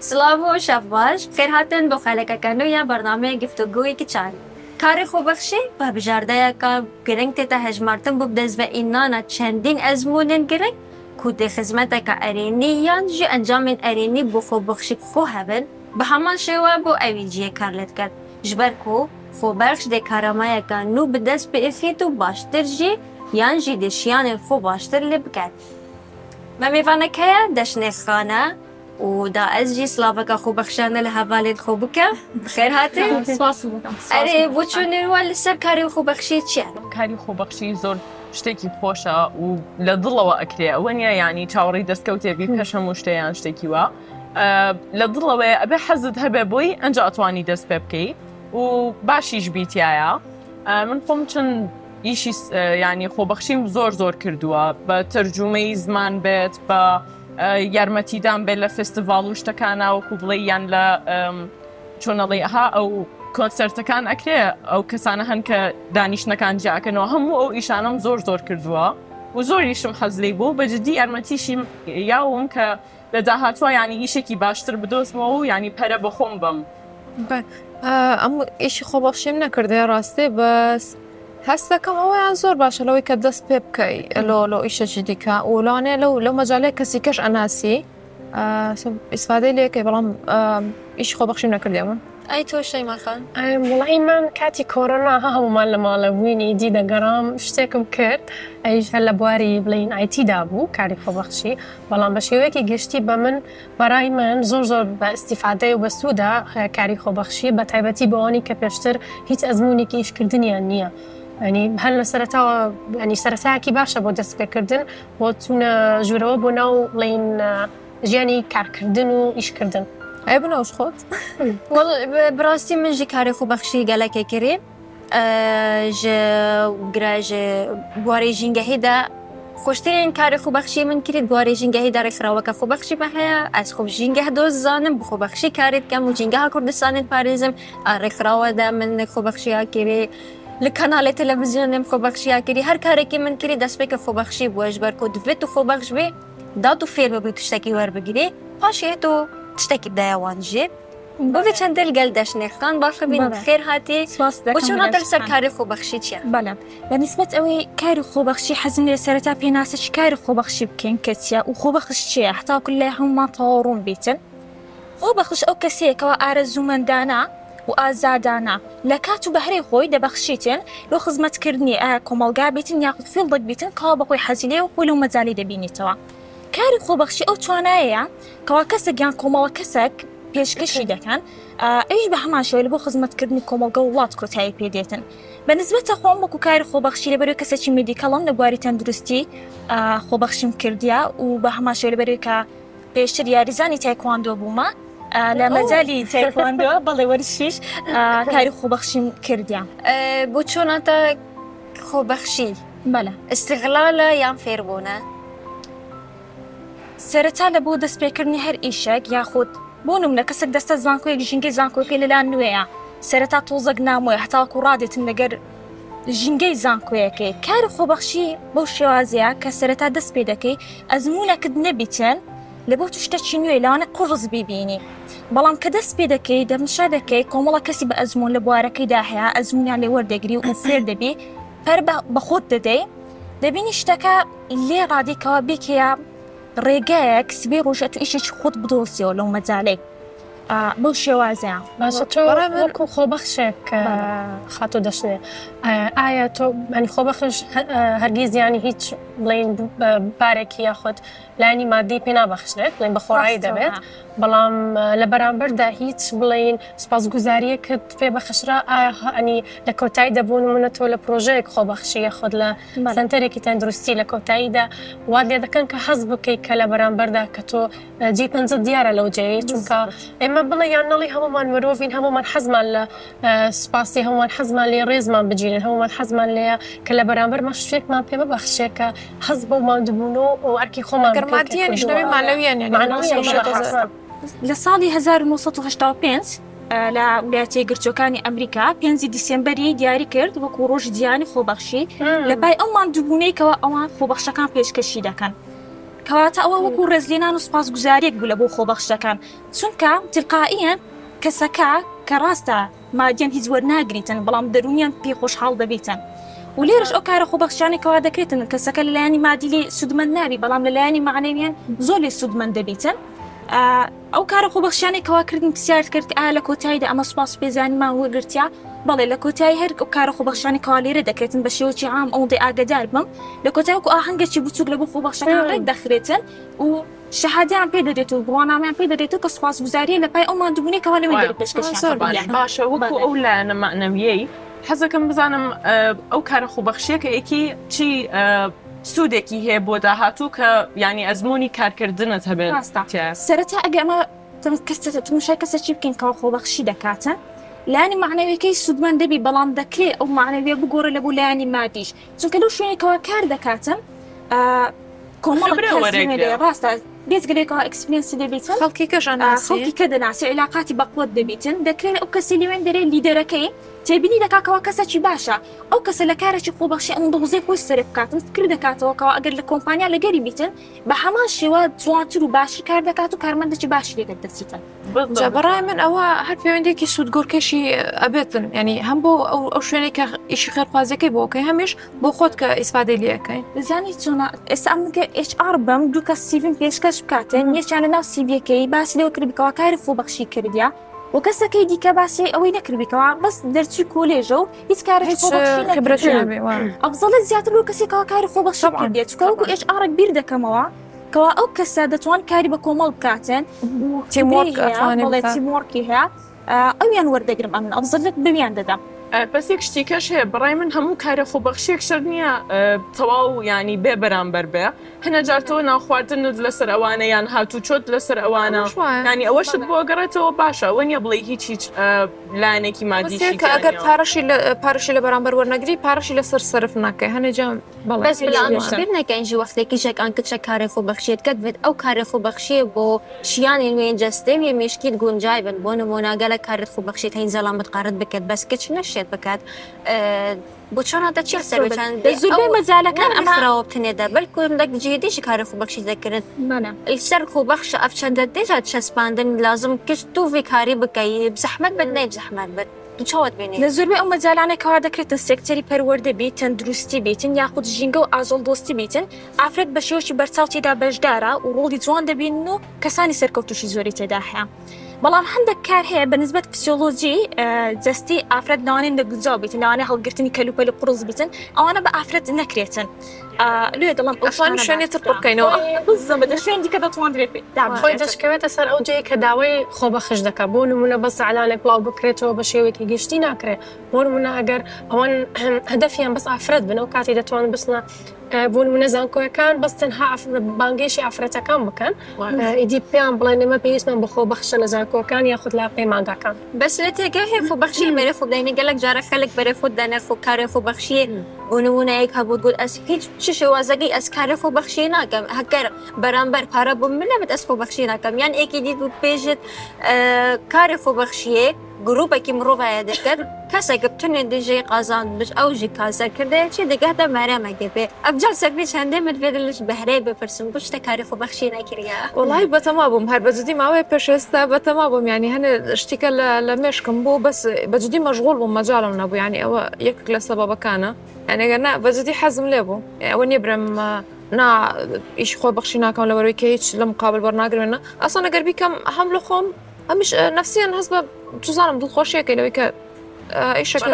سڵاو و شەڤ باش، بەخێرهاتن بۆ خەلەکەکە نوێ یا بەرنامەیە گفتوگۆی کچان. کاری خۆبەخشی بە بژاردەیەکە گرنگ تێتە هەژمارتن بۆ بدەستڤەئینانە چەندین ئەزموونên گرنگ کو دێ خزمەتەکە ئەرێنی یان ژی ئەنجامên ئەرێنی بۆ خۆبەخشی خۆ هەبن، بە هەمان شێوە بۆ ئەوی جیێ کار لێ دکەن. ژ بەر کو خۆبەخش دێ کارامایەکە نوو بدەست بئخیت و باشتر ژی یان ژی دێ شیانên خۆ باشتر لێ بکەن. مە مێڤانەکەیە دەشنێ خانە و دا ئەز ژی سڵاڤەکە خۆبەخشانە لە هەڤالێن خۆ بکەم. بەخێر هاتن. سپاس دەکەم. ئەرێ بۆچوونی وە لەسەر کاری خۆبەخشی چییە؟ کاری خۆبەخشی زۆر شتێکی خۆشە و لە دڵەوە ئەکرێ، ئەوە نییە یعنی چاوەڕێی دەستکەوتێ بی پێش هەموو شتێ یان شتێکی وا لە دڵەوەیە، ئەبێ حەزت هەبێ بۆی ئەنجا ئەتوانی دەست پێ بکەی و باشیش بیتایە. من خۆم چەند ئیشی ینی خۆبەخشیم زۆر زۆر کردووە، بە تەرجومەی زمان بێت، بە یارمەتیدان بێت لە فێستیڤاڵ و شتەکانە، وەکو بڵێ یان لە چۆنەڵی ئەها ئەو کۆنسرتەکان ئەکرێ ئەو کەسانە هەن کە دانیشتنەکان جیاکەنەوە، هەموو ئەو ئیشانم زۆر زۆر کردووە و زۆریشم حەز لێی بوو. بە جدی یارمەتیشیم یاوم کە لە داهاتوە ینی ئیشێکی باشتر بدۆزمەوە و ینی پەرە بە خۆم بم. ئەم ئیشی خۆبەخشیم نەکردێ ڕاستێ، بەس هەستەکەم ئەوەیان زۆر باشە لەوەی کە دەست پێ بکەی لۆ لۆ ئیشەکی دیکە و لەوانەیە لەو لەو مەجالەیە کەسی کەش ئەناسی ئیسفادەی لێکەی، بەڵام ئیشی خۆبەخشیم نەکردێ من. ئەی تۆ شەیما خان؟ وەڵی من کاتی کۆرۆنا ها هەمومان لە ماڵە بووین، ئیدی دەگەڕام شتێکم کرد، ئەویش هەر لە بواری بڵین IT دا بوو کاری خۆبەخشی، بەڵام بە شێوەیەکی گشتی بە من بەڕای من زۆر زۆر بە ئیسیفادەی و بەسوودە کاری خۆبەخشی، بە تایبەتی بۆ ئەوانی کە پێشتر هیچ ئەزمونێکی ئیشکردنیان نییە. ینی هەر لە سەرەتاوە ینی سەرەتایەکی باشە بۆ دەستپێکردن، بۆ چوونە ژوورەوە بۆ ناو بڵین ژیانی کارکردن و ئیشکردن. ئەی بنەوش خۆت؟ بڕاستی من ژی کاری خۆبەخشی گەلەکێ کردی ژ گرە ژ بوارەی ژینگەهیدا خۆشترین کاری خۆبەخشی من کرد بوارەی ژینگەهیدا ڕێکخراوەکە خۆبەخشی بە هەیە. ئەس خۆ ژینگە دۆست زانم، بخۆبەخشی کاری بکەم و ژینگەها کوردستانت پارێزم. ڕێکخراوەدا من خۆبەخشیا کردی، لە کەناڵی تەلەڤیزیۆنم خۆبەخشیا کردی، هەر کارێکی من کردی دەستپێکە خۆبەخشی بووە. ژ بەر کو دڤێت و خۆبەخش بێ دا تو فێر ببی شتێکی وەربگیری، پاشێ تو شتێکی بدایە ژێ. بۆ چەندل گەل دەشنێخان باشە بین خێر هاتی. بۆچووناتە لەسەر کاری خۆبەخشی چییە؟ بەڵێ، بە نسبەت ئەوەی کاری خۆبەخشی حەزم لێ سەرەتا پێناسەی کاری خۆبەخشی بکەین کە چییە و خۆبەخش چییە، هەتاکو لای هەموومان تەواو ڕوون بیتن. خۆبەخش ئەو کەسەیە کەوا ئارەزوومەندانە و ئازادانە لە کات و بەهرەی خۆی دەبەخشیتن لۆ خزمەتکردنی ئایا کۆمەڵگا بیتن یاخود field ێک بیتن کەوا بەخۆی حەزی لێ و خۆی لەو مەجالی دەبینیتەوە. کاری خۆبەخشی ئەو توانایەیە کەوا کەسێک یان کۆمەڵە کەسێک پێشکەشی دەکەن، ئەویش بە هەمان شێوە بۆ خزمەتکردنی کۆمەڵگە و وڵات کۆتایی پێدێتن. بە نسبەتە خۆم وەکو کاری خۆبەخشی لەبەرەوەی کەسێکی medical م لە بواری تەندروستی خۆبەخشیم کردیە و بە هەمان شێوە لەبەرەوەی کە پێشتر یاریزانی تایکواندۆ بوومە لە مەجالی تایکواندۆ، بەڵێ وەرزشیش کاری خۆبەخشیم کردیە. بۆ چۆناتە خۆبەخشی؟ بەڵێ. ئیستغلالە یان فێربوونە؟ سەرەتا لە بۆ دەستپێکردنی هەر ئیشێک یاخود بۆ نمونە کەسێک دەستە زانکۆیەک ژینگەی زانکۆکەی لەلا نوێیە، سەرەتا تۆزەک نامۆیە هەتاوەکو ڕادێتن لەگەر ژینگەی زانکۆیەکەی. کاری خۆبەخشی بەو شێوازەیە کە سەرەتا دەست پێ دەکەی ئەزمونەکت نەبیتن لە بۆ تو شتەکی نوێ لەوانە قوڕس بیبینی، بەڵام کە دەست پێ دەکەی دەمشا دەکەی کۆمەڵە کەسی بە ئەزمون لە بوارەکەیدا هەیە، ئەزمونیان لێ وەردەگری و فێر دەبی، پەر بە خۆت دەدەی، دەبینی شتەکە لێ ڕادیکەوە بێکەیە ڕێگایەک سبەی ڕۆژە تو ئیشێکی خۆت بدۆزیەوە لەو مەجالەی بەو شێوازەیە. باشە تۆ وەکو خۆبەخشێک خاتۆ دەشنێ، ئایا تۆ ئەنی خۆبەخش هەرگیز ینی هیچ بڵین بارێکی یاخود لایەنی مادی پێ نابەخشرێت، بڵین بە خۆڕایی دەبێت، بەڵام لە بەرامبەردا هیچ بڵین سوپاسگوزاریەکت پێ بەخشرا؟ ئایا ئەنی لە کۆتایی دەبوون منە تۆ لە پرۆژەیەک خۆبەخشی یاخود لە سەنتەرێکی تەندروستی لە کۆتاییدا وات لێ دەکەن کە حەز بکەیت کە لە بەرامبەردا کە تۆ جێی پەنجە دیارە لەو جێیەی، چونکە ئێمە بڵێ یان نەڵی هەمومان مرۆڤین، هەمومان حەزمان لە سوپاسی، هەمومان حەزمان لێ ڕێزمان بگیرن، هەمومان حەزمان لێیە کە لە بەرامبەرمان شتێکمان پێ ببەخشێ کە حەز بەو ماندووبوون و ئەرکی خۆمان ئەگەر بکەین کە مادیانیش کردووە. نەبێ مانەویان یانی مانەویان بەڵێ. لە ساڵی 1985 لە ویلایەتە یەکگرتووەکانی ئەمریکا پێنجی دیسێمبەری دیاری کرد وەکو ڕۆژی جیهانی خۆبەخشی لە پای ئەو ماندووبوونەی کەوا ئەوان خۆبەخشەکان پێشکەشی دەکەن. کەواتە ئەوە وەکو ڕێزلێنان و سوپاسگوزاریەک بوو لە بۆ خۆبەخشەکان چونکە تلقائیەن کەسەکە کە ڕاستە مادیەن هیچ وەرناگریتن بەڵام دەروونیان پێ خۆشحاڵ دەبیتن و لێرەش ئەو کارە خۆبەخشانەی کەوا دەکرێتن کەسەکە لە لایەنی مادی لێ سوودمەند نابی بەڵام لە لایەنی مەعنەویان زۆر لێ سوودمەند دەبیتن ئەو کارە خۆبەخشانەی کەوا کردن پرسیارت کرد ئایا لە کۆتاییدا ئەمە سوپاس و پێزانینمان وەرگرتیا بەڵێ لە کۆتایی هەر ئەو کارە خۆبەخشانەی کەوا لێرە دەکرێتن بە شێوەیەکی عام ئەوەندەی ئاگادار بم لە کۆتایی وەکو ئاهەنگێکی بچووک لە بۆ خۆبەخشەکان ڕێک دەخرێتن و شەهادەیان پێ دەدرێت و بڕوانامەیان پێ دەدرێت و کە سوپاسگوزارییە لە پای ئەو ماندووبوونەی کەوا لەوێ دەرێ پێشکەشیان زۆر کردیان. باشە وەکو ئەو لایەنە مەعنەویەی حەزەکەم بزانم ئەو کارە خۆبەخشیە کە ئەیکی چی سوودێکی هەیە بۆ داهاتوو کە یانی ئەزموونی کارکردنت هەبێت ڕاستە تیایا؟ سەرەتا ئەگەر ئەمە تەماشای کەسێکی بکەین کەوا خۆبەخشی دەکاتن لایەنی مەعنەویەکەی سوودمەند دەبی بەڵام دەکرێ ئەو مەعنەویە بگۆڕێ لە بۆ لایەنی مادیش چونکە لەو شوێنەی کەوا کار دەکاتن کۆمەڵێک خبرە کەس وەرەگرێ. لێ ڕاستە بێجگە لەوەی کەوا experience ی دەبیتن خەڵکی کەش ئەناسی خەڵکی کە دەناسی عیلاقاتی بەقوەت دەبیتن دەکرێت ئەو کەسی لەوێن دەرێ لیدەرەکەی تێبینی دەکا کەوا کەسەکی باشە ئەو کەسە لە کارێکی خۆبەخشی ئەوەندە وزەی خۆی سەرف بکاتن فکر دەکاتەوە کەوا ئەگەر لە کۆمپانیا لەگەری بیتن بە هەمان شێوە جوانتر و باشتر کار دەکات و کارمەندێکی باشی لێ دەردەچیتن. جا بەڕای من ئەوە هەر پەیوەندێکی سوودگۆرکێشی ئەبێتن ینی هەم بۆ ئەو شوێنێک کە ئیشی خێرخوازیەکەی بۆ کەی هەمیش بۆ خۆت کە ئیسفادەی لێ ئەکەی. زانی چۆنە ئێستا ئەمن کە HR بم دوو کەس CV م پێشکەش بکاتن یەکیان لە ناو CV یەکەی باسی لەوە کردبی کەوا کاری خۆبەخشی کردیە و کەسەکەی دیکە باسی ئەوەی نەکردبی کەوا بەس دەرچووی کۆلێژە و هیچ کارێکی خۆبەخشی خبرەتی نەکردیە نەبێ وایە. ئەفزەڵێت زیاتر بۆ کەسێک کەوا کاری خۆبەخشی طبعا کردیە چونکە وەکو طبعا. HR بیر دەکەمەوە کەوا ئەو کەسە دەتوان کاری بە کۆمەڵ بکاتن و تیم خبرەی وۆرک هەیە ئەتوانێ بەڵێ بکات. teamwork ی هەیە ئەویان وەردەگرم ئەمن ئەفزەڵێت بەویان دەدەم. بەس یەک شتی کەش هەیە بەڕای من هەموو کارە خۆبەخشیەک شەرت نییە تەواو یانی بێ بەرامبەر بێ هەنە جار تۆ ناوخواردنت لەسەر ئەوانە یان هاتوچۆت لەسەر ئەوانە ئەوەش وایە. یانی ئەوەشت بۆ ئەگەڕێتەوە باشە ئەوە نییە بڵێی هیچ هیچ لایەنێکی بەس مادیشی کە تیا ئەگەر نییە. پارەشی لە پارەشی لە بەرامبەر وەرنەگری پارەشی لەسەر سەرف نەکەی هەنێ جا بەڵێ بەس بلا ئەم وایە. بیر نەکەین ژی وەختێ کیژێک ئان کچێک کارێ خۆبەخشیەت کەت بێت ئەو کارێ خۆبەخشیە بۆ شیانی نوێ جەستەی و مێشکیت گونجای بن بۆ نموونە گەلەک کارت خۆبەخشیت هەین زەلامت قارت بکەت بەس کچ نەشێت بکات بۆ چۆن هاتە چی سەر بە چەند بێ زۆربەی ئەو مەجالەکان ئەمە نەخراوە بتنێدە بەلکو لەک جێدیش کاری خۆبەخشی دەکرد بەڵێ سەر خۆبەخش ئەف چەندە دێجا چەسپاندن لازم کچ تووی کاری بکەی بزەحمەت بێت نەی بزەحمەت بێت تو چاوت بینی لە زۆربەی ئەو مەجالانەی کەوا دەکرێتن سێکتەری پەروەردە بیت تەندروستی بیتن یاخود ژینگە و ئاژەڵ دۆستی بیتن ئافرەت بە شێوەکی بەرچاو تێدا بەشدارە و ڕۆڵی جوان دەبینن و کەسانی سەرکەوتوشی زۆری تێدا هەیە بەڵام هەندێک کار هەیە بە نسبەت فسیۆلۆجی جەستەی ئافرەت لەوانەیە نەگونجاو بیتن لەوانەیە هەڵگرتنی کەلوپەلی قوڕس بیتن ئەوانە بە ئافرەت نەکرێتن لێ دەڵم ئەو ئەتوانین شوێنی تر پڕ بکەینەوە. بزەبت لە شوێن دیکە دەتواندرێت خۆی دابنرێت. دەشکەوێتە سەر ئەو جێی کە داوای خۆبەخش دەکات بۆ نمونە بەس ئیعلانێک بڵاو بکرێتەوە بە شێوەیەکی گشتی ناکرێت بۆ نمونە ئەگەر ئەوان هەدەفیان بەس ئافرەت بن ئەو کاتی دەتوانن بچنە بۆ نمونە زانکۆیەکان بەس تەنها بانگێشی ئافرەتەکان بکەن ئیدی پێیان بڵێن ئێمە پێویستمان بە خۆبەخشە لە زانکۆکان یاخود لە پەیمانگاکان. بەس لە تێگەهێ خۆبەخشی بەرێ خۆ دەینە گەلەک جارە خەلک بەرێ خۆ دەنە خۆ کارێ خۆبەخشیێ بۆ نموونە یەک هەبوو گوت ئەس هیچ چ شێوازەکەی ئەس کارێ خۆبەخشیێ ناکەم هەکەر بەرامبەر پارە بۆ من نەبێت ئەس خۆبەخشی ناکەم یان ئێکی دیت بوو پێشت کارێ خۆبەخشیێ گروپێکی مرۆڤایە دەکرد کەسێک بتونێ دژی قازان بش ئەو ژی کاسە کردەیە چی دەگاتە مەرەمەکە پێ ئەفجار سەرپێ چەندێ مت پێ دلش بەهرەی بپرسم بشتە کاری خۆبەخشی نەکردیا. وەڵای بەتەما بووم هەر بەجدی ماوەیە پێش ئێستا بەتەما بووم یانی هەنێ شتیکە لە لە مێشکم بوو بەس بەجدی مەشغوڵ بووم مەجالم نەبوو یانی ئەوە یەکێک لە سەبەبەکانە یانی ئەگەر نا بەجدی حەزم لێ بوو ئەوە نییە برێم نا ئیشی خۆبەخشی ناکەم لەبەرەوەی کە هیچ لە مقابل وەرناگرم نا ئەسڵەن ئەگەر بیکەم هەم لە خۆم هەمیش نەفسیان هەست بە چزانم دڵخۆشیەکەی لەوەی کە ئیشەکە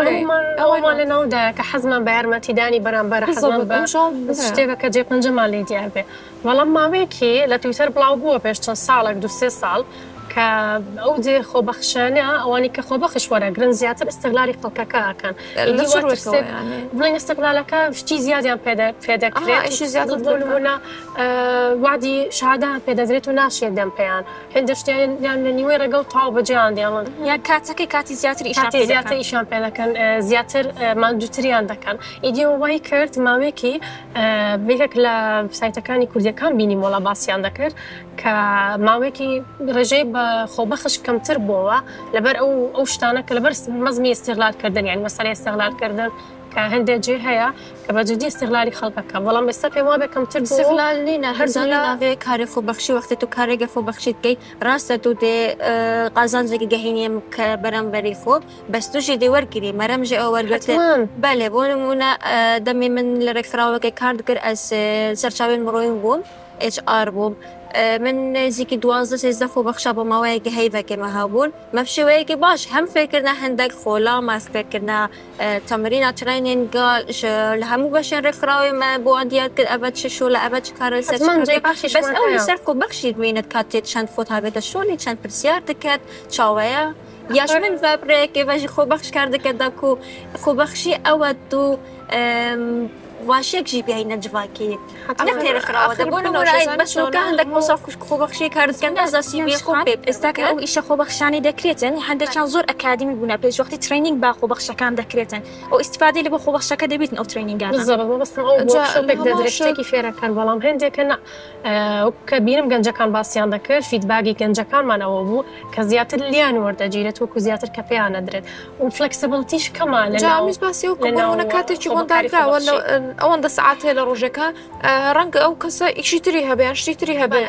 ئەومان لە ناودایە کە حەزمان بە یارمەتیدانی بەرامبەر حەزمان بە شتێکە کە جێ پەنجەمان لێ دیار بێ بەڵام ماوەیەکی لە تویتەر بڵاو بووە پێش چەند ساڵێک دو سێ ساڵ کە ئەو جێ خۆبەخشانە ئەوانی کە خۆبەخش وەرەگرن زیاتر ئیستغلالی خەڵکەکە ئەکەن بڵێن ئیستغلالەکە شتی زیادیان پێدەکرێت بۆ نمونە وادی شادان پێدەدرێت و ناشێت دەم پێیان هێندە شتیان یان لە نیوەی ڕێگە و تەواو بەجێیان دێڵن. یان کاتەکەی کاتی زیاتر ئیشیان کاتی پێ زیاتر دەکەن. ئیشیان پێ دەکەن زیاتر ماندووتریان دەکەن ئیدی ئەوە وای کرد ماوەیەکی یەکێک لە سایتەکانی کوردیەکان بینیم وەڵا باسیان دەکرد کە ماوەیەکی ڕێژەی بە خۆبەخش کەمتر بۆوە لەبەر ئەو ئەو شتانە کە لەبەر مەزمی ئیستیغلال کردن یانی مەسەلەی ئیستیغلال کردن کە. کە هەندێک جێ هەیە کە بە جدی ئیستغلالی خەڵکەکە بەڵام ئێستا پێم وابێ کەمتر بووە و ئیستغلال نینە هەردوولا هەرزانی ناڤێ کارێ خۆبەخشی وەختێ تو کارێگە خۆبەخشی دکەی ڕاستە تو دێ قازانجێکی گەهینیە کە بەرامبەری خۆ بەس توژی دێ وەرگری مەرەم ژێ ئەو وەرگرتێ حەتمەن. بەلێ بۆ نموونە دەمێ من لە ڕێکخراوەکێ کار دکرد ئەز سەرچاوێن مڕۆین بووم HR بووم من نزیکی 12 13 خۆبەخشا بۆ ماوەیەکی هەیڤەکێ مە هەبوون مە بشێوەیەکی باش هەم فێرکردنە هەندەک خۆلا مە فێرکردنە تەمرینە training ا لە هەموو بەشێن ڕێکخراوێ مە بۆ دیار کرد ئەڤە چ شۆلە ئەڤە چ کارە لەسەر چ حەتمەن جێی کار باشیشمان بەس ئەو هەیە. لەسەر خۆبەخشی بمێنێت کاتێ چەند خۆت هاوێتە شۆلی چەند پرسیار دکەت چاوەیە یاش من ڤە ڕێکێ ڤەژی خۆبەخش کار دکەت داکو خۆبەخشی ئەوە تو واشێک ژی بیاینە جڤاکی حەتمەن نەک ڕێکخراوە ئاخر بۆ نموونە بنەوشە زانی بەس چۆنە نوکە هەندێک هەموو مۆسا خوشک خۆبەخشی کار دکەن نازا CV خۆ نەوشخان پێ ئێستا کە بکەن ئەو ئیشە خۆبەخشانەی دەکرێتن هەندێکیان زۆر ئەکادیمی بوونە پێش وەختی training با خۆبەخشەکان دەکرێتن ئەو ئیستیفادەی لە بۆ خۆبەخشەکە دەبیتن ئەو training انە. بالضبط مەبەستم ئەو جا workshop ێک هەمان دەدرێت شت شتێکی فێرەکەن بەڵام هەندێکە نا وەکو کە بینم گەنجەکان باسیان دەکرد feedback ی گەنجەکانمان ئەوە بوو کە زیاتر لیان وەردەگیرێت وەکو زیاتر کە پێیان نەدرێت و flexibility ش کەمە جا لەناو ئەمیش باسی ئەو کە بۆ لەناو نموونە کاتێکی بۆن خۆبەکاری دانراوە لە خۆبەخشی. ئەوەندە سەعات هەیە لە ڕۆژێکا ڕەنگە ئەو کەسە ئیشی تری هەبێ یان شتی تری هەبێ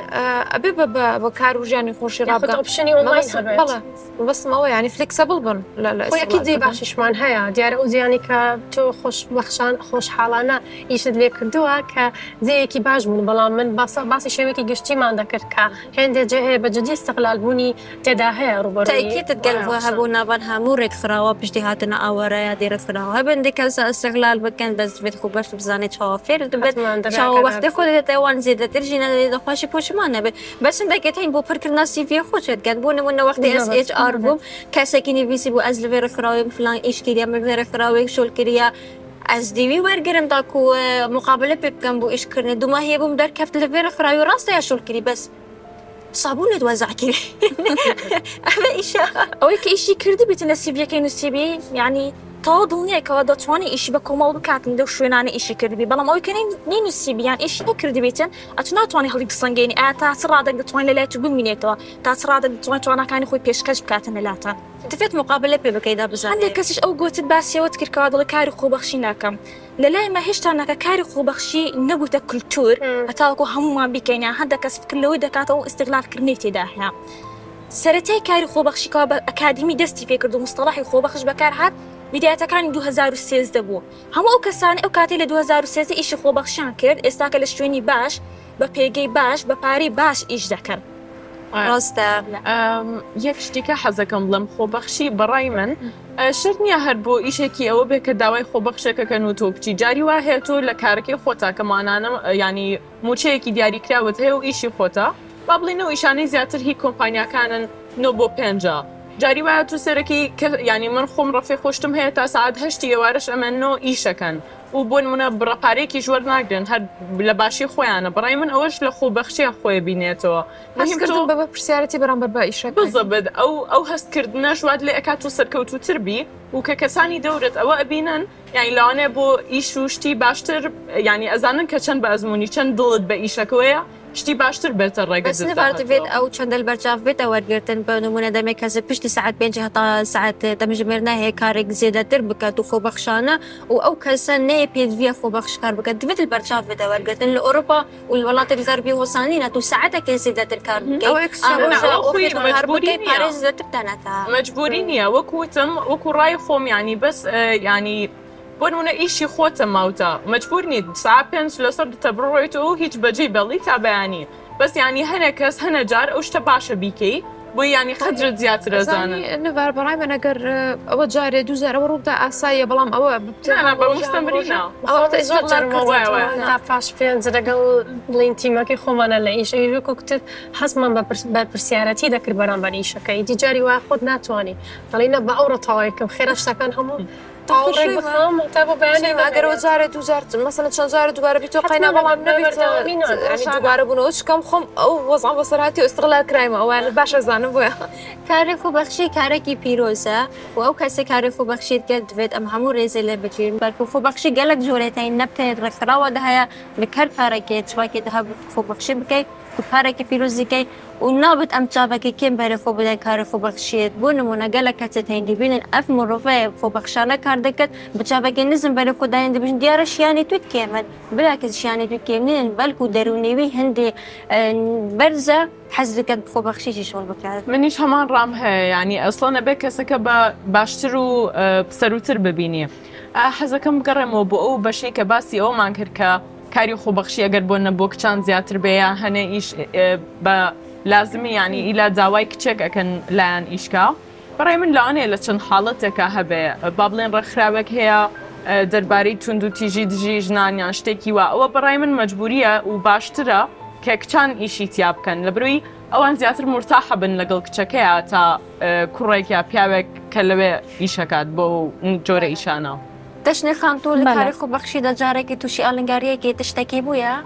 ئەبێ بە بە بە کار و ژیانی خۆشی یاخود ڕابگا option ی online مەبەستم هەبێت. بەڵێ مەبەستم ئەوەیە یانی flexible بن لە لە خۆی ئەکید ئیستغلال جێی کردن. باشیشمان هەیە دیارە ئەو جێیانەی کە تۆ خۆشبەخشان خۆشحاڵانە ئیشت لێ کردووە کە جێیەکی باش بوون بەڵام من باس باسی شێوەیەکی گشتیمان دەکرد کە هێندێ جێ هەیە بە جدی ئیستغلال بوونی تێدا هەیە ڕووبەڕووی تەئکیدت گەل بۆ هەبوو ناڤان هەموو ڕێکخراوە پشتی هاتنە ئاوارەیا دێ ڕێکخراوە هەبن دێ کەسە ئیستغلال بکەن بەس دبێت خۆ بەش بزانێ چاوە فێر دبێت حەتمەن دەبێ چاوە ئاگادار وەختێ خۆ بن. دەدێتە وان زێدەتر ژینە دەدێتە خواشی پۆشمان نەبێت بەس هەندێکێت هەین بۆ پڕکردنا CV خۆ چێت گەن بۆ نموونە وەختێ ئەس بالضبط HR بووم کەسێکی نویسی بوو ئەز لەێ ڕێکخراوێ فلان ئیش کریە من لەێ ڕێکخراوێ شۆل کریە ئەز دیوی وەرگرم تاکو مقابلە پێ بکەم بۆ ئیش کردنێ دوما هەیە بووم دەرکەفت لەێ ڕێکخراوی ڕاستە یا شۆل کری بەس سابونت وەزع کری ئەمە ئیشە. ئەوەی کە ئیشی کردبیتن لە CV یەکەی نووسیبی یعنی تەواو دڵنیای کەوا دەتوانی ئیشی بە کۆمەڵ بکاتن لەو شوێنانە ئیشی کردبی بەڵام ئەوەی کە نەینووسیبی یان ئیشی نەکردبیتن ئەتو ناتوانی هەڵی بسەنگێنی ئایا تا چ ڕادەک دەتوانێت لە لای تو بمینێتەوە تا چ ڕادەک دەتوانێت تواناکانی خۆی پێشکەش بکاتن لە لاتان. دەبێت مقابلە پێ بکەی دا بزانێ. هەندێک کەسیش ئەو گۆتت باسی ئەوەت کرد کەوا دەڵێ کاری خۆبەخشی ناکەم لە لای مە هێشتا ناکە کاری خۆبەخشی نەبووتە کلتور هەتاوەکو هەموومان بیکەین یان هەندێک کەس فکر لەوەی دەکاتەوە ئەو ئیستغلال کردنەی تێدا هەیە سەرەتای کاری خۆبەخشی کەوا بە ئەکادیمی دەستی پێکرد و مستەڵەحی خۆبەخش بەکار هات بیدایەتەکانی 2013 بوو هەموو ئەو کەسانەی ئەو کاتەی لە 2013 ئیشی خۆبەخشیان کرد ئێستاکە لە شوێنی باش بە پێگەی باش بە پارەی باش ئیش دەکەن. ڕاستە. یەک شتی کە حەزەکەم بڵێم خۆبەخشی بەڕای من شەرت نییە هەر بۆ ئیشێکی ئەوە بێ کە داوای خۆبەخشێکەکەن و تۆ بچی جاری وا هەیە تۆ لە کارەکەی خۆتا کە مانانە یانی مووچەیەکی دیاریکراوت هەیە و ئیشی خۆتە با بڵێین ئەو ئیشانەی زیاتر هی کۆمپانیاکانن نۆ بۆ پێنجە جاری وایە تۆ سەرەکی کە یانی من خۆم ڕەفیق و شتم هەیە تا سەعات هەشتی ئێوارەش ئەمێننەوە ئیشەکەن و بۆ نمونە بڕە پارەیەکیش وەرناگرن هەر لە باشی خۆیانە بەڕای من ئەوەش لە خۆبەخشیە خۆی بینێتەوە مهم تۆ هەستکردن بە بەرپرسیارێتی بەرامبەر بە ئیشەکەی. بزەبت ئەو ئەو هەستکردنەش وات لێ ئەکات تۆ سەرکەوتووتر بی و کە کەسانی دەورت ئەوە ئەبینن یانی لەوانەیە بۆ ئیش و شتی باشتر یانی ئەزانن کە چەند بە ئەزموونی چەند دڵت بە ئیشەکەوەیە شتی باشتر بێتە ڕێگە بەس نڤار دەبێت ئەو چەندە لەبەرچاو بێتە وەرگرتن بە نمونە دەمێک کەسێک پشتی سەعات پێنج هەتا سەعات دەمژمێر ناهەیە کارێک زێدەتر بکات و خۆبەخشانە و ئەو کەسە نەیە پێدویە خۆبەخش کار بکات دەبێت لەبەرچاو بێتە وەرگرتن لە ئەوروپا و وڵاتێک غەربی هۆسانینە تو سەعاتێک زێدەتر کار بکەیت ئەوە ئێکسترا نا ڕۆژە ئەوە خۆی ئۆفێت کار مەجبوری بکەیت نییە پارەی زێدەتر داناتە. مەجبوری نییە وەکو وتم وەکو ڕای خۆم یانی بەس یانی بۆ نمونە ئیشی خۆتە ماوتە مەجبور نیت سەعات پێنج لەسەر دتە بڕۆیتەوە و هیچ بەجێی بێڵی تا بەیانی بەس یانی هەنێ کەس هەنێ جار ئەو شتە باشە بیکەی بۆی یانی قەدرت زیاتر ئەزانی ئەزانن. نڤار بەڕای من ئەگەر ئەوە جارێ دوو جار ئەوە ڕووبدا ئاساییە بەڵام ئەوە ببتە نا نا هەموو بە ڕۆژە هەموو مستەمری ڕۆژە نا. ئەوە بەخوا بتە من زۆر ئیستغلال جارم کردن وایە ئەوە وایە. تەواو تا پاش پێنج لەگەڵ بڵێین تیمەکەی خۆمانە لە ئیش ئەویش وەکو کوتت هەستمان بە بەرپرسیارەتی دەکرد بەرامبەر ئیشەکە ئیدی جاری وایە خۆت ناتوانی دەڵێی نا با ئەوڕۆ تەواوی بکەم خێرا شتەکان هەموو تەواو ڕێک بخەم تا بۆ بەیانی شەیما ئەگەر ئەوە نەمێنێت. جارێ دوو جار مەسەلەن چەند جارێ دووبارە بیتەوە قەینا حەتمەن بەڵام ئەگەر بە نەبیتە بەردەوامی نا یانی ڕۆژانە. دووبارە بوونەوە چکەم خۆم ئەو وەزعەم بەسەر هاتی و ئیستغلال کرایمە ئەوەیان باش ئەزانم بۆیە. کارێ خۆبەخشی کارێکی پیرۆزە و ئەو کەسێ کارێ خۆبەخشیت کرد دڤێت ئەم هەموو رێزێ لێ بگرین بەلکو خۆبەخشی گەلەک جۆرێت هەین نەب تەنێ ڕێکخراوە دە هەیە لە کەر کارەکێ چواکێ دە هەبوو خۆبەخشی بکەی. تو کارێکی پیرۆز دکەی و نابێت ئەم چاڤەکەی کێم بەرێ خۆ بدەن کارێ خۆبەخشیێت بۆ نمونە گەلەک کەسێت هەین دبینن ئەف مرۆڤێ خۆبەخشانە کار دکەت بە چاڤەکەی نزم بەرێ خۆ داین دبژن دیارە شیانی توت کێمن بلاکس شیانی توت کێم نینن بەلکو دەرونیوی هەندێ بەرزە حەز دکەت خۆبەخشیی شغل بکات. منیش هەمان ڕام هەیە یانی ئەسڵەن ئەبێ کەسەکە بە باشتر و سەروتر ببینی حەزەکەم بگەڕێمەوە بۆ ئەو بەشەی کە باسی ئەوەمان کرد کە کاری خۆبەخشی ئەگەر بۆ نە بۆ کچان زیاتر بێ یا هەنێ ئیش بە لازمی یانی ئیلا داوای کچێک ئەکەن لایان ئیشکا بەڕای من لەوانەیە لە چەند حاڵەتێکا هەبێ با بڵێن ڕێکخراوێک هەیە دەربارەی توندوتیژی دژی ژنان یان شتێکی وا ئەوە بەڕای من مەجبوریە و باشترە کە کچان ئیشی تیا بکەن لەبەرئەوەی ئەوان زیاتر مورتاحە بن لەگەڵ کچەکەیا تا کوڕێک یا پیاوێک کە لەوێ ئیشەکات بۆ جۆرە ئیشانە. دەشنێ خان تۆ لە کاری خۆبەخشیدا جارێکی تووشی ئالنگارییەکی تشتەکی بوویە؟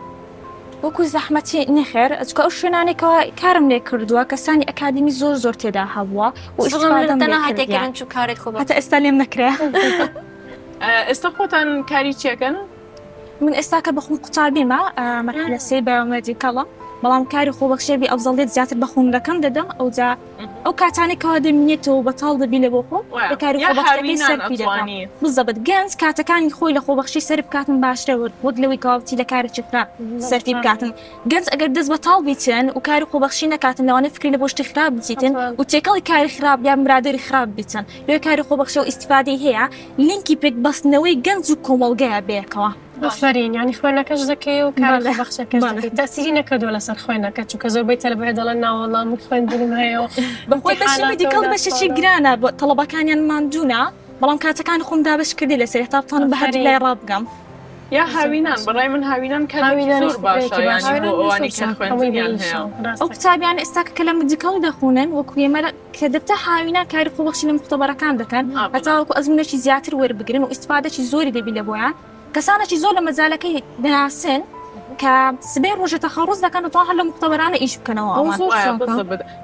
وەکو زەحمەتی نەخێر، چونکە ئەو شوێنانەی کەوا کارم لێ کردووە کەسانی ئەکادیمی زۆر زۆر تێدا هەبووە و ئیستفادەم لێ کردیە. هەتا ئێستا لێم نەکرێ. ئێستا خۆتان کاری چیەکەن؟ من ئێستاکە بەخۆم قوتابیمە مەرحەلە سێی بایۆمێدیکەڵم بەڵام کاری خۆبەخشیە بی ئەفزەڵیەت زیاتر بە خوندەکەم دەدەم ئەوجا ئەو کاتانەی کەوا دەمینێتەوە بەتاڵ دەبی لە بۆ خۆم لە کاری خۆبەخشیەکەی سەرفی دەکەم بزەبت گەنج کاتەکانی خۆی لە خۆبەخشی سەرف بکاتن باشترە وەک لەوەی کەوا بچی لە کارێکی خراپ سەرفی بکاتن گەنج ئەگەر دەست بەتاڵ بیتن و کاری خۆبەخشی نەکاتن لەوانەیە فکری لە بۆ شتی خراپ بچیتن و تێکەڵی کاری خراپ یان برادەری خراپ بیتن لۆیە کاری خۆبەخشی و ئیستفادەی هەیە لینکی پێک بەستنەوەی گەنج و کۆمەڵگەیە بەیەکەوە. ئافەرین یانی خوێندنەکەش دەکەی و کاری خۆبەخشەکەش دەکەی تەئسیری نەکردووە لەسەر خوێندنەکە چونکە زۆربەی تەلەبە دەڵێن ناوەڵا من خوێندنم هەیە و بەخۆی بەشی میدیکەڵ بەشێکی گرانە بۆ تەڵەبەکانیان ماندوونە بەڵام کاتەکانی خۆم دابەش کردی لەسەر تا بتوانم بە هەردوو لای ڕابگەم. یا هاوینان بەڕای من هاوینان کاتێکی زۆر باشە یانی بۆ ئەوانەی کە خوێندنیان هەیە. ئەو قوتابیانە ئێستا کە لە میدیکەڵ دەخونن وەکو ئێمە کە دەبتە هاوینان کاری خۆبەخشی لە موختەبەرەکان دەکەن هەتاوەکو ئەزموونێکی زیاتر وەربگرن و ئیستفادەکی زۆری دەبی لە بۆیان کەسانێکی زۆر لە مەجالەکەی دەناسن کە سبەی ڕۆژێ تەخەڕوز دەکەن دەتوان هەر لە موختەبەرانە ئیش بکەنەوە ئەوان.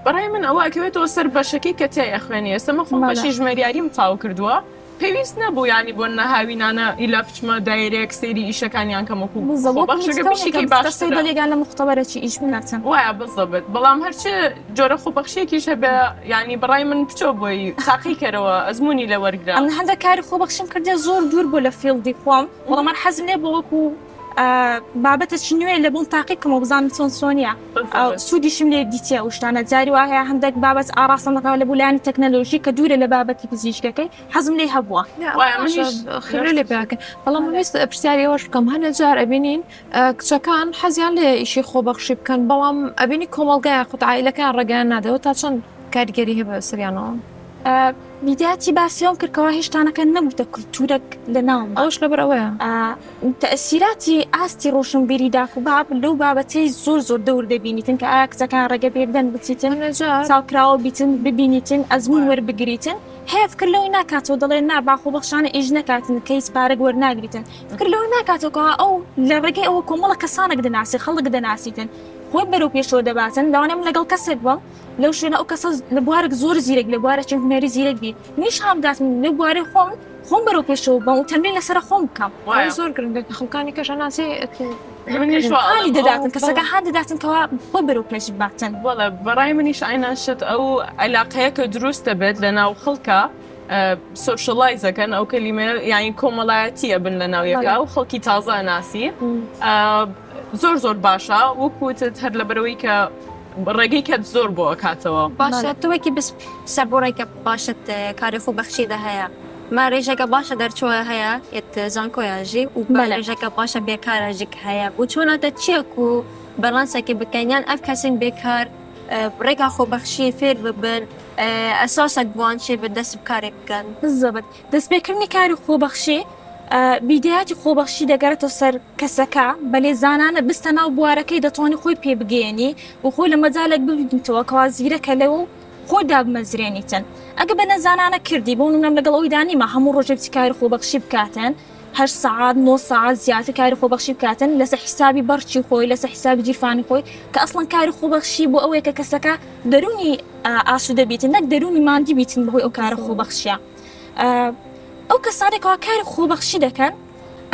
بەڕای من ئەوە ئەکەوێتەوە سەر بەشەکەی کە تێی ئەخوێنی ئێستا من خۆم بەشی ژمێریاریم تاو کردووە پێویست نەبوو یانی بۆ نە هاوینانە ئیلا بچمە دایرێک سەیری ئیشەکانیان کەم وەکو خۆبەخشەکە بەشێکی باشترە. دەلێگان لە موختەبەرەکی ئیش بکاتن. وایە بزەبت بەڵام هەرچ جۆرە خۆبەخشیەکیش هەبێ یانی بەڕای من بچۆ بۆی تاقی کەرەوە ئەزموونی لێ وەرگرە. ئەمن هەندێک کاری خۆبەخشیم کردیە زۆر دوور بوو لە field ی خۆم بەڵام من حەزم لێ بوو وەکو بابەتێکی نوێ لە بۆم تاقی کەمەوە بزانم چۆن چۆنیە سوودیشم لێ دیتیە ئەو شتانە جاری وا هەیە هەندێک بابەت ئاڕاستەم دەکات لە بۆ لایەنی تەکنەلۆژی کە دوورە لە بابەتی پزیشکەکەی حەزم لێی هەبووە. خبرە لێ پێکەن بەڵام من ویست پرسیاری ئەوەش بکەم هەنێ جار ئەبینین کچەکان حەزیان لێ ئیشی خۆبەخشی بکەن بەڵام ئەبینی کۆمەڵگا یاخود عائیلەکەیان ڕێگەیان نادەوە تا چەند کاریگەری هەیە بەسەریانەوە؟ بیداتی باسی ئەوم کرد کەوا هێشتانەکە نەبووتە کولتوورێک لە ناومان. ئەوەش لەبەر ئەوەیە. تەئسیراتی ئاستی ڕۆشنبیری داک و باب لەو بابەتەی زۆر زۆر دەور دەبینیتن کە ئایا کچەکان ڕێگە پێبدەن بچیتن چاوکراوە بیتن ببینیتن ئەزموون وەربگریتن هەیە فکر لەوەی ناکاتەوە دەڵێ نا با خۆبەخشانە ئیش نەکاتن کەیس پارەک وەرناگریتن فکر لەوەی ناکاتەوە کەوا ئەو لە ڕێگەی ئەوە کۆمەڵە کەسانێک دەناسی خەڵک دەناسیتن خۆی بەرەو پێشەوە دەباتن لەوانەیە من لەگەڵ کەسێک بم لەو شوێنە ئەو کەسە لە بوارێک زۆر زیرەک لە بوارێکی هونەری زیرەک بی منیش هام بداتم لەو بوارەی خۆم خۆم بەرەو پێشەوە بەم و تەمرین لەسەر خۆم بکەم. ئەوە زۆر گرنگە کە خەڵکانی کەش ئەناسی هانی دەداتن کەسەکە هان دەداتن کەوا خۆی بەرەو پێش بباتن. بەڵێ بەڕای منیش عەینەن شت ئەو عیلاقەیە کە دروست دەبێت لە ناو خەڵکا socialize ئەکەن ئەو کەلیمەیە یانی کۆمەڵایەتی ئەبن لە ناو یەکا و خەڵکی تازە ئەناسی زۆر زۆر باشە وەکو وتت هەر لەبەرئەوەی کە ڕێگەی کەت زۆر بۆ ئەکاتەوە. باشە تۆ وەکی بس سەبوڕێکە باشت کاری خۆ بەخشیدە هەیە ما ڕێژەکە باشە دەرچوە هەیە یەت زانکۆیا ژی و ڕێژەکە باشە بێکارە ژک هەیە و چۆناتە چیە کو بەڵانسەکی بکەن یان ئەف کەسین بێکار ڕێگا خۆبەخشی فێر ببن ئەساسەک بوان چێ بن دەست بکارێ بکەن. بالضبط دەستپێکردنی کاری خۆبەخشی بیدایەتی خۆبەخشی دەگەڕێتەوە سەر کەسەکە بە لێزانانە بستە ناو بوارەکەی دەتوانی خۆی پێ بگەیەنی و خۆی لە مەجالێک ببینیتەوە کەوا زیرەکە لەو و خۆی دابمەزرێنیتن ئەگە بە نەزانانە کردی بۆ نمونە لەگەڵ ئەویدا نیمە هەموو ڕۆژێ بچی کاری خۆبەخشی بکاتن هەشت سەعات نۆ سەعات زیاتر کاری خۆبەخشی بکاتن لەسەر حیسابی بەڕکی خۆی لەسەر حیسابی گیرفانی خۆی کە ئەسڵەن کاری خۆبەخشی بۆ ئەوەیە کە کەسەکە دەروونی ئاسوودە بیتن نەک دەروونی ماندی بیتن بەهۆی ئەو کارە خۆبەخشیە. ئەو کەسانەی کەوا کاری خۆبەخشی دەکەن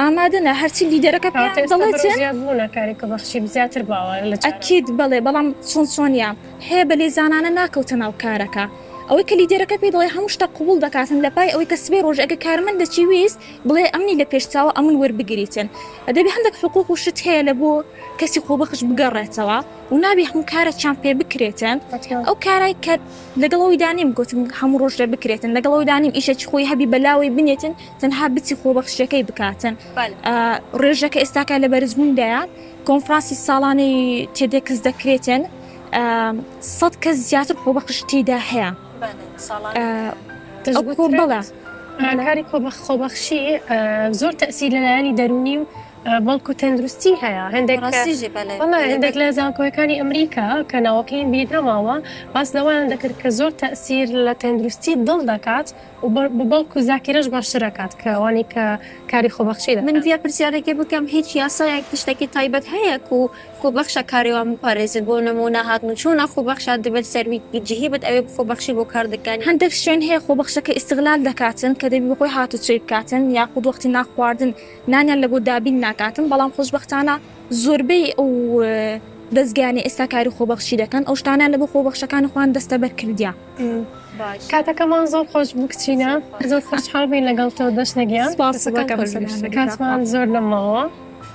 ئامادەنە هەرچی لیدەرەکە پێیان دەڵێتن. زیاد بوونە کاری خۆبەخشی زیاتر باوە لە جاران. ئەکید بەڵێ بەڵام چۆن چۆنیە هەیە بە لێزانانە ناکەوتە ناو کارەکە ئەوەی کە لیدەرەکە پێی دەڵێ هەموو شتە قبوڵ دەکاتن لە پای ئەوەی کە سبەی ڕۆژ ئەگەر کارمەندەکی ویست بڵێ ئەمنی لە پێش چاوە ئەمن وەربگریتن دەبێ هەندێک حقوق و شت هەیە لە بۆ کەسی خۆبەخش بگەڕێتەوە و نابێ هەموو کارەکیان پێ بکرێتن ئەو کارای کە لەگەڵ ئەوەی دانیم گوتم هەموو ڕۆژ لێ بکرێتن لەگەڵ ئەوەی دانیم ئیشێکی خۆی هەبی بەلاوەی بنێتن تەنها بچی خۆبەخشیەکەی بکاتن ڕێژەکە ئێستاکە لە بەرزبووندایە کۆنفرانسی ساڵانەی تێدێکس دەکرێتن سەد کەس زیاتر خۆبەخش تێدا هەیە بەڵێ کاری خۆبەخشی زۆر تەسیر لەلایەنی دەرونی و بەڵکو تەندروستی هەیە هەندێک هەندێک لە زانکۆیەکانی ئەمریکا کە ناوەکەیم بیر نەماوە باس لەوەیان دەکرد کە زۆر تەسیر لە تەندروستی دڵ دەکات و بەڵکو زاکیرەش باشتر ئەکات کە ئەوانەی کە کاری خۆبەخشی دەکەن. من ڤیا پرسیارێکێ بکەم هیچ یاسایەک تشتەکی تایبەت هەیە کو خۆبەخشە کاری وان بپارێزێت بۆ نمونە هاتن و چوونە خۆبەخشە دبێت سەروی جهی بێت ئەوێ خۆبەخشی بۆ کار دکەن. هەندێک شوێن هەیە خۆبەخشەکە ئیستغلال دەکاتن کە دەبی بەخۆی هاتوچۆی بکاتن یاخود وەختی نان خواردن نانیان لەبۆ دابین ناکاتن بەڵام خۆشبەختانە زۆربەی ئەو دەزگایانەی ئێستا کاری خۆبەخشی دەکەن ئەو شتانەیان لەبۆ خۆبەخشەکانی خۆیان دەستەبەر کردیە. کاتەکەمان زۆر خۆش بوو کچینە زۆر خۆشحاڵ بووین لەگەڵ تۆ دەشنە گیان کاتمان زۆر نەماوە.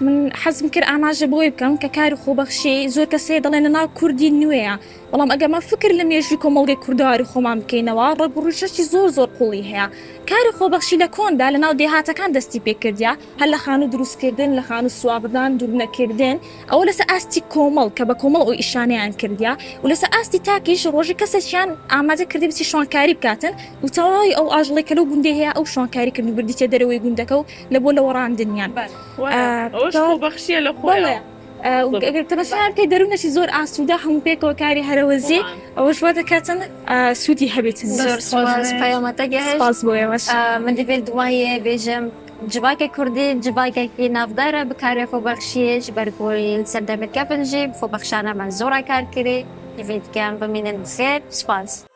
من حەزم کرد ئاماژە بۆی بکەم کە کاری خۆبەخشی زۆر کەس هەیە دەڵێن لەناو کوردی نوێیە بەڵام ئەگەر ما فکر لە مێژووی کۆمەڵگەی کوردەواری خۆمان بکەینەوە ڕەگ و ڕیشەکی زۆر زۆر قوڵی هەیە کاری خۆبەخشی لە کۆندا لەناو دێهاتەکان دەستی پێکردە هەر لە خانوو دروستکردن، لە خانوو سواغدان، دروونەکردن، ئەوە لەسەر ئاستی کۆمەڵ کە بە کۆمەڵ ئەو ئیشانەیان کردیە و لەسەر ئاستی تاکیش ڕۆژی کەسێکیان ئامادە کردی بچی شوانکاری بکاتن و تەواوی ئەو ئاژەڵەی کە لەو گوندەی هەیە ئەو شوانکاری کردن و بردیتە دەرەوەی گوندەکە و لە بۆ لەوەڕاندنیان. ئەوەش خۆبەخشیە لە خۆیان. ئەگەر تەماشایان بکەی دەروونەکی زۆر ئاسوودە هەموو پێکەوە کاری هەرەوەزی ئەوەش وا دەکات چەند سوودی هەبێت. زۆر سوپاس پەیامەتە گەهێشت. سوپاس بۆ ئێوەش. من دەبێت دوایێ بێژم جڤاکە کوردی جڤاکێکی ناڤدارە bi karê xwebexşiyê ji ber ku li ser demê kevin jî bi xwebexşana me zora kar kirî. Hêvî dikim bimînin bi xêr. Spas.